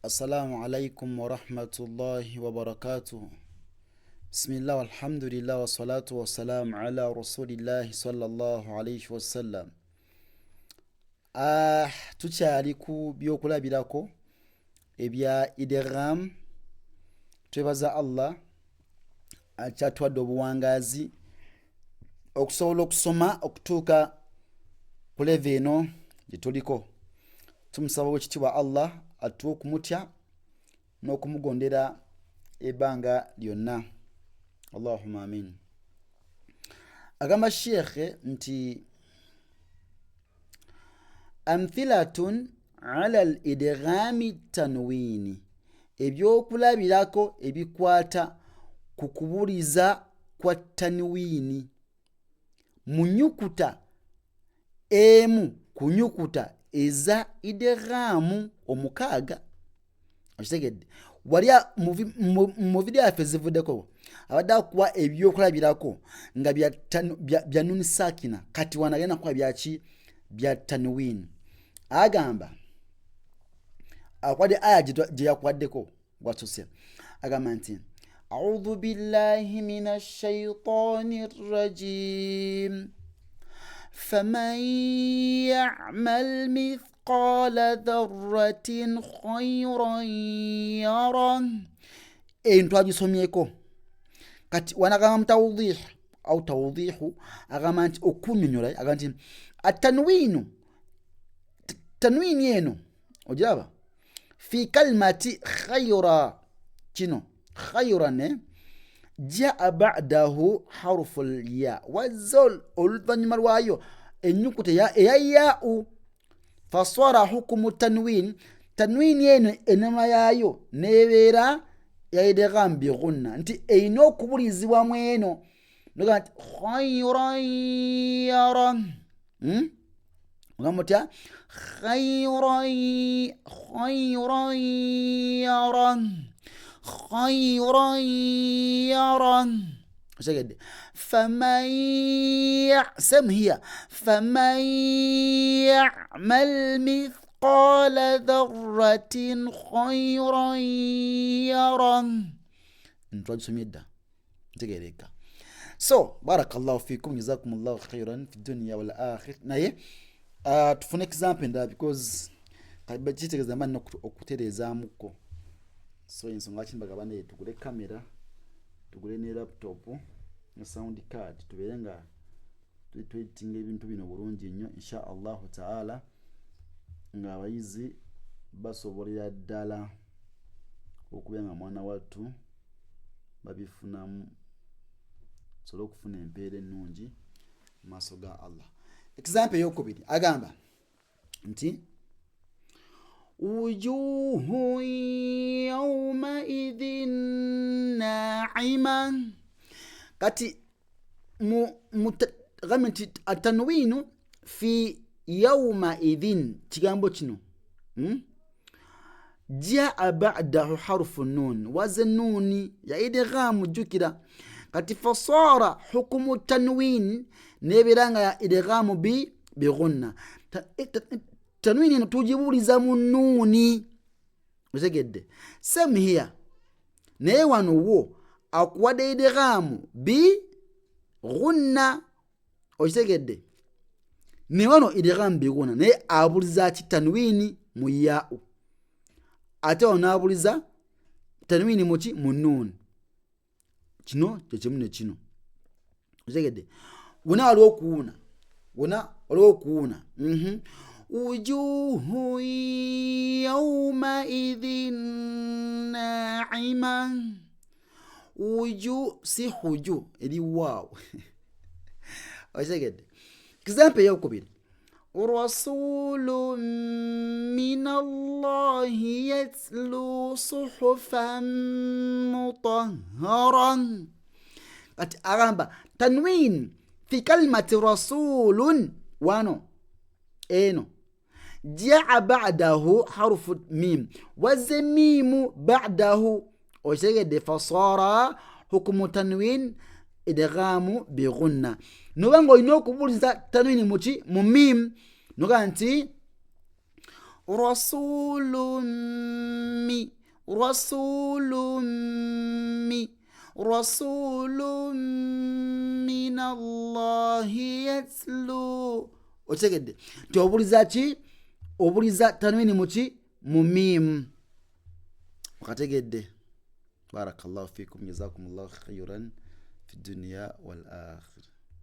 Assalamu alaikum warahmatullahi wabarakatuh. Bismillah walhamdulillah wassalatu wassalamu ala rasulillahi sallallahu alaihi wasallam. Ah, tukyali ku byokulabirako ebya idgham. Twebaza Allah akyatuwadde obuwangaazi okusobola okusoma okutuuka ku leve eno gye tuliko. Tumusaba owekitiibwa Allah atuwe okumutya n'okumugondera ebbanga lyonna, allahuma amin. Agamba sheekhe nti amthilatun ala l idghami tanwini, ebyokulabirako ebikwata ku kubuliza kwa tanwini mu nyukuta emu ku nyukuta eza idghaamu omukaaga. Okitegedde? Wali mu vidiyo yaffe zivuddeko abadde akuwa ebyokulabirako nga bya nuni sakina, kati wano agenda kukuwa byaki? Bya tanwini. Agamba akwadde aya gye yakuwaddeko gwasose, agamba nti audhu billahi min ashaitani rrajim faman yamal mithqala dharratin khairan yara. Eno twagisomyeko. Kati wanagamba mutawdih au tawdihu, agamba nti okunyonyola, agamba nti atanwinu, tanwini eno ogiraba fi kalimati khaira, kino khairan eh? Jaa badahu harufu lya, wazza oluvannyuma lwayo ennyukuta eya yau, fasara hukumu tanwin, tanwini eno enama yaayo nebeera ya idgham bighunna, nti erina okubulizibwamu eno noga nti khairan yara. Ogamba otya? Khairan, khairan yara, khairan yara. Okitegedde? Faman same here, faman yamal mithqala dharratin khairan yara. Ntwagisomye dda, ntegereka. So barakallahu fikum, jazakumullahu khairan fi dunya wal akhir. Naye tufune example endala because kitegeeza mba nina okutereezaamuko. So ensonga lwaki mbagamba naye tugule kamera, tugule ne laptop ne sound card, tubeere nga twetinga ebintu bino bulungi nnyo insha allahu taala, ng'abayizi basobolera ddala okubeera nga mwana wattu babifunamu, tusobole okufuna empeera ennungi mu maaso ga Allah. Example eyokubiri agamba nti wujuhu yaumaidhin naima. Kati gambe nti atanwinu fi yaumaidhin, kigambo kino Jaa badahu harufu nun, waze nuuni ya idghamu, jjukira. Kati fasara hukumu tanwin, nebeera nga ya idghamu bi bighunna. Tanwini eno tugibuuliza mu nuuni, otegedde? Same here, naye wano wo akuwadde idghamu bi ghunna, okitegedde? Naye wano idgham bighunna, naye abuliza ki? Tanwini mu yau, ate wano n'abuliza tanwini muki? Mu nuuni. Kino kyekimu ne kino, okitegedde? Wona waliwo okuwuuna, wona waliwo okuwuuna. Wujuhu yaumaidhin naima, wuju si huju, eri waawo, okitegedde? Example eyokubiri, rasulu min allahi yatlu suhufan mutahharan. Kati agamba tanwin fi kalimati rasulun, wano eno jaa badahu harufu mim, wazze miimu badahu, okitegedde? Fasara hukumu tanwin idghamu bighunna. Noba nga olina okubuuliza tanwini muki? Mu mim. Noga nti Rasulun mi, rasulun mi, rasulun min Allahi yatlu. Okitegedde nti obuliza ki? Obuliza tanwini muki? Mu miimu. Okategedde? Barakallahu fikum, jazakumullahu khairan fi dunya wal akhira.